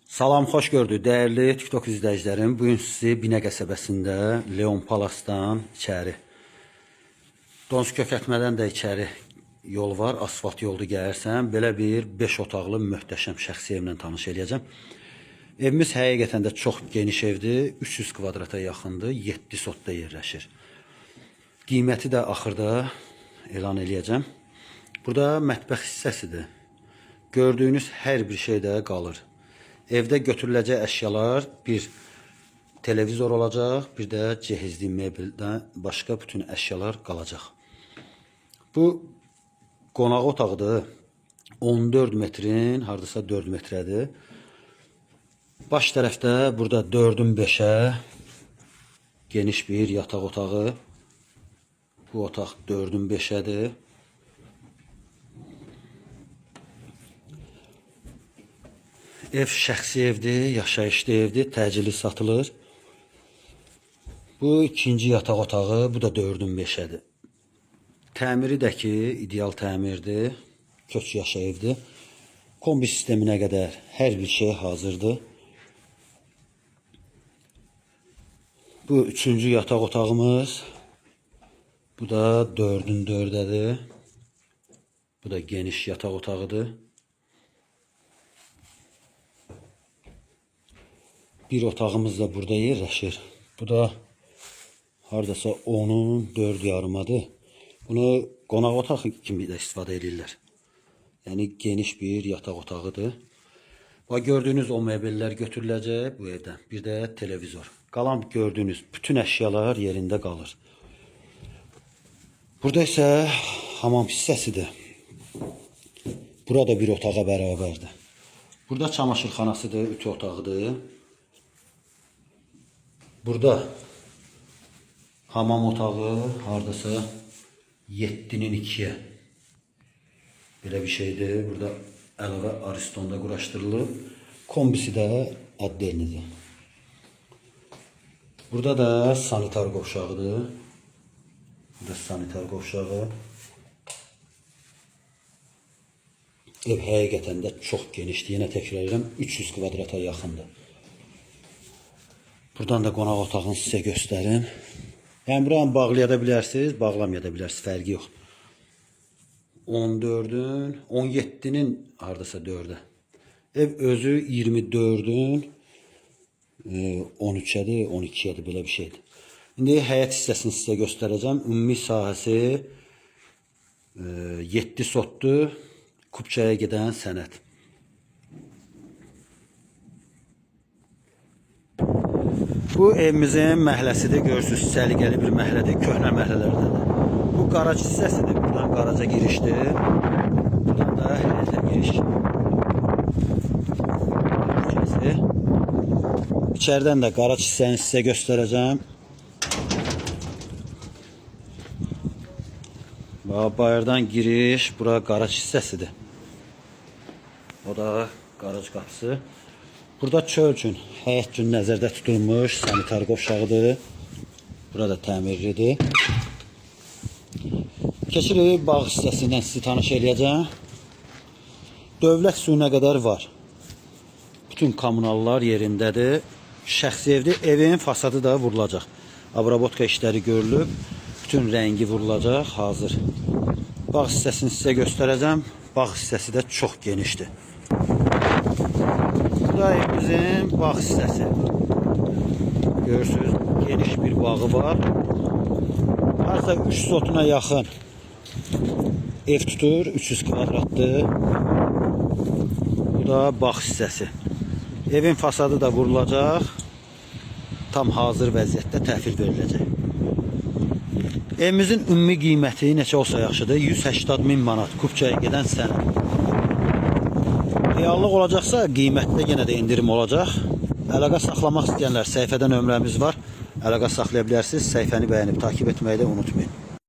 Salam, xoş gördük dəyərli TikTok izləyicilərim. Bu gün sizi Binə qəsəbəsində Leon Palace'dan içəri, Dons Kökəltmədən də içəri yol var, asfalt yoldur gəlirsən. Belə bir 5 otaqlı möhtəşəm şəxsi evlə tanış eləyəcəm. Evimiz həqiqətən də çox geniş evdir. 300 kvadrata yaxındır, 7 sotda yerləşir. Qiyməti də axırda elan eləyəcəm. Burada mətbəx hissəsidir. Gördüyünüz hər bir şey də qalır. Evdə götürüləcək əşyalar bir televizor olacaq, bir də cehizli mebeldən başqa bütün əşyalar qalacaq. Bu qonaq otağıdır. 14 metrin, hardasa 4 metrədir. Baş tərəfdə burada 4-ün 5-ə geniş bir yataq otağı. Bu otaq 4-ün 5-ədir. Ev şəxsi evdir, yaşayışlı evdir, təcili satılır. Bu ikinci yataq otağı, bu da 4-ün 5-ədir. Təmiri də ki, ideal təmirdir. Kök yaşa evdir. Kombi sisteminə qədər hər bir şey hazırdır. Bu üçüncü yataq otağımız. Bu da 4-ün 4-ədir. Bu da geniş yataq otağıdır. Bir otağımız da burada yerləşir. Bu da hardasa 10-un 4 yarımadır. Bunu qonaq otağı kimi də istifadə edirlər. Yəni geniş bir yataq otağıdır. Bax gördüyünüz o mebellər götürüləcək bu evdən. Bir də televizor. Qalan gördüyünüz bütün əşyalar yerində qalır. Burada isə hamam hissəsidir. Burada bir otağa bərabərdir. Burada çamaşırxanasıdır, ütü otağıdır. Burada hamam otağı hardasa 7-nin 2-yə belə bir şeydir. Burada əlavə aristonda quraşdırılıb. Kombisi də addelnidir. Burada da sanitar qovşağıdır. Burada sanitar qovşağı. Ev həqiqətən də çox genişdir. Yenə təkrar edirəm, 300 kvadrata yaxındır. Buradan da qonaq otağını sizə göstərim. Yəni buranı bağlaya da bilərsiniz, bağlamaya da bilərsiniz, fərqi yox. 14-ün, 17-nin hardasa 4-ə. Ev özü 24-ün 13-ədir, 12-yədir, belə bir şeydir. İndi həyət hissəsini sizə göstərəcəm. Ümumi sahəsi 7 sotdur. Kupçaya gedən sənəd. Bu evimizin məhəlləsidir. Görürsünüz, səliqəli bir məhəllədir, köhnə məhəllələrdəndir. Bu qaraj hissəsidir. Buradan qaraja girişdir. Buradan da həyətə giriş. Küçəsi. İçəridən də qaraj hissəni sizə göstərəcəm. Bax, bayırdan giriş, bura qaraj hissəsidir. O da qaraj qapısı. Burada çöl üçün, həyət üçün nəzərdə tutulmuş sanitar qovşağıdır. Burada təmirlidir. Keçirik bağ hissəsi ilə sizi tanış eləyəcəm. Dövlət suyuna qədər var. Bütün kommunallar yerindədir. Şəxsi evdir. Evin fasadı da vurulacaq. Abrabotka işləri görülüb. Bütün rəngi vurulacaq, hazır. Bağ hissəsini sizə göstərəcəm. Bağ hissəsi də çox genişdir. Bu da evimizin bağ hissəsi. Görürsünüz, geniş bir bağı var. Harasa 3 sotuna yaxın ev tutur, 300 kvadratdır. Bu da bağ hissəsi. Evin fasadı da vurulacaq. Tam hazır vəziyyətdə təhvil veriləcək. Evimizin ümumi qiyməti neçə olsa yaxşıdır? 180 min manat Kupçaya gedən sənəd. Reallıq olacaqsa qiymətdə yenə də endirim olacaq. Əlaqə saxlamaq istəyənlər səhifədə nömrəmiz var. Əlaqə saxlaya bilərsiniz. Səhifəni bəyənib takip etməyi də unutmayın.